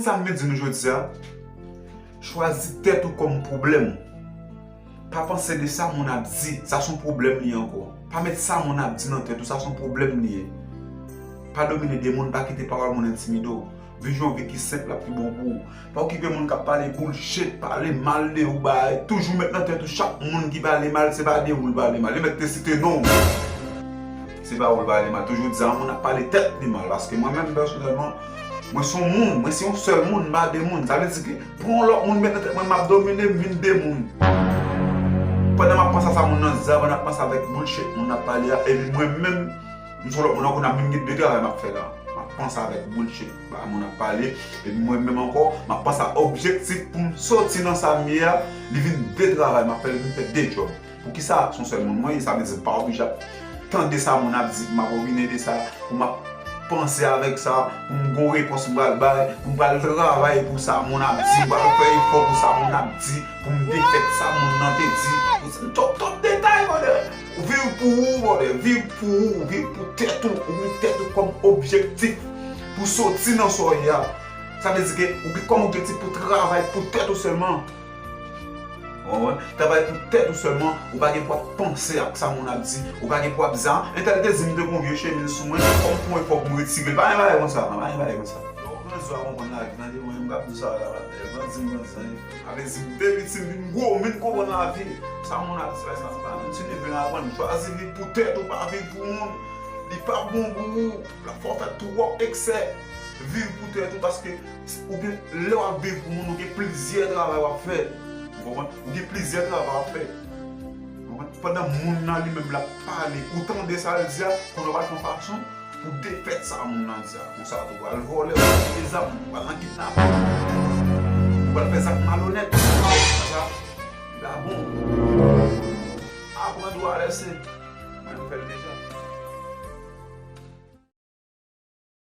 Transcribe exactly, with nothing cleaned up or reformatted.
Sa m vin di nou jodi a, chwazi tèt ou kòm pwoblèm. Pa panse de sa moun ap di, sa se yon pwoblèm li ankò. Pa met sa moun ap di nan tèt ou, sa se yon pwoblèm li ye. Pa domine de moun, pa kite pawòl moun entimide w. Viv yon vi ki senp, l ap pi bon pou ou. Pa okipe moun k ap pale bullshit, pale mal de ou, bay, toujou met nan tèt ou chak moun ki pale mal, se pa de ou l pale mal. Li mèt te site non w. Se pa ou l pale mal. Toujou di a moun ap pale tèt li mal. Paske mwen menm pèsonèlman, mwen se yon moun, mwen se yon sèl moun, m pa de moun. Sa vle di ke pran yon lòt moun met nan tèt mwen, m ap domine, m vin de moun. Pandan m ap panse a sa moun nan di a, pandan m ap panse avèk bullshit moun nan ap pale a, epi mwen menm, m se yon lòt moun ankò, n ap vin gen de travay m ap fè la. M ap panse avèk bullshit ba moun ap pale, epi mwen menm ankò, m ap panse a objektif pou m soti nan sa m ye a, li vin de travay m ap fè, li vin fè de djòb. Poukisa se yon sèl moun mwen ye? Sa vle di m pa oblije ap tande sa moun ap di, pou m ap opine de sa, pou m ap panse avèk sa, pou m gon repons m pral bay, pou m pral travay pou sa moun ap di, m pral fè efò pou sa moun ap di, pou m defèt sa moun nan te di. Tout, tout detay, brother. Viv pou ou, brother. Viv pou ou, viv pou tèt ou, ou met tèt ou kòm objektif pou soti nan sa w ye a. Sa vle di ke ou gen kòm objektif pou travay pou tèt ou sèlman. Ou konprann? Travay pou tèt ou sèlman, ou pa gen pou ap panse ak sa moun ap di, ou pa gen pou ap di, "Ah, entèl te di m te gon vye chemiz sou mwen, fò m pran efò pou m retire l." Pa gen bagay konsa, pa gen bagay konsa. Lè w grandi, w a konprann lavi, tande, mwen menm m ap di sa la, lè grandi, m grandi, sa vle di m te piti, m vin gwo, m vin konprann lavi. Sa moun ap di, se pa sa, se pa menm ti neve la aprann. Chwazi viv pou tèt ou, pa viv pou moun. Li pa bon pou ou. L ap fè w fè twòp eksè. Viv pou tèt ou, paske ou gen, lè w ap viv pou moun, ou gen plizyè travay w ap fè. Ou konprann? Ou gen plizyè travay w ap fè. Ou konprann? Pandan moun nan li menm l ap pale, ou tande sa l di a, konnen w pral fè yon fason pou defèt sa moun nan di a. Konsa tou, w pral vòlè, w pral mete zam, w pral nan kidnaping, w pral fè zak malonèt. Sa, li pa bon. Aprann ou a lèse. Mwen, m fè l deja.